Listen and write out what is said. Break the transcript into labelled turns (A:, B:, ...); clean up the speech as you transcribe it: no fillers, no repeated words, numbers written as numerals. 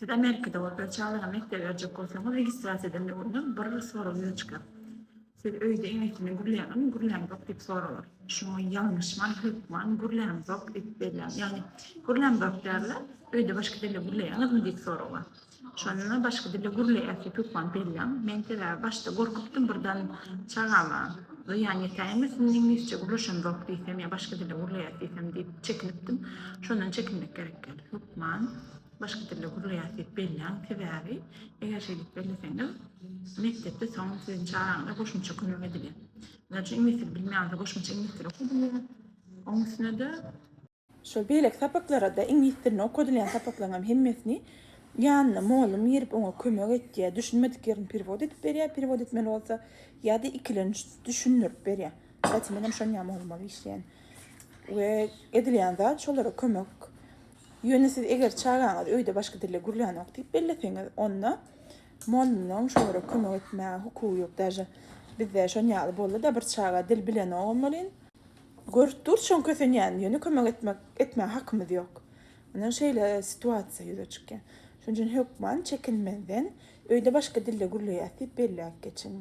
A: Siz Amerikada bolup öz çagaňyzy mekdebe berjek bolsaňyz, registrasiýa edende günden bir sorag ýüze çykar. Siz öýde iňlis dilinde gürleýäňizmi, gürläňzok diýip soralar. Şoňa ýalňyşman hökman gürlämzok diýip belläň. Ýagny gürlämzok däl-de, öýde başga dilde gürleýäňizmi diýip soralar. Şonda başga dilde gürleýäs diýip hökman belläň. Men sebäbi başda gorkupdym birden çagama zyýan ýetäýmesin iňlisçe gürleşemzok diýsem ýa başga dilde gürleýäs diýsem diýip çekinipdim. Şondan çekinmek gerek däl. Hökman başga dilde gürleýäs diýip belläň. Sebäbi eger şeý diýip belleseňiz mekdepde soň siziň çagaňyza goşmaça kömek edilýär. Mysal üçin iňlis dili bilmeýän bolsa goşmaça iňlis dili okadylýar. Onuň üstüne-de
B: Şol beýleki sapaklara-da iňlis dilinde okadylýan sapaklaryň hem hemmesini ýanyna mugallym girip oňa kömek etýär, düşünmedik ýerini perewod edip berýär, perewod etmeli bolsa ýa-da ikilenç düşündirip berýär. Kstati menem şon ýaly mugallym bolup işleýän. We edilýän zat şolara kömek. Ýöne siz eger çagaňyz öýde başga dilde gürlänok diýip belleseňiz, onda mugallymlaryň şolara kömek etmäge hukugy ýok. Daže bizde şon ýaly boldy-da bir çaga dil bilenogam welin, Görüp dur şoň kösenýänini ýöne kömek etmek etmäge hakymyz ýok. Ine şeýle situasiýa ýüze çykýar. Şonuň üçin hökman çekinmezden öýde başga dilde gürleýäs diýip belläp geçiň.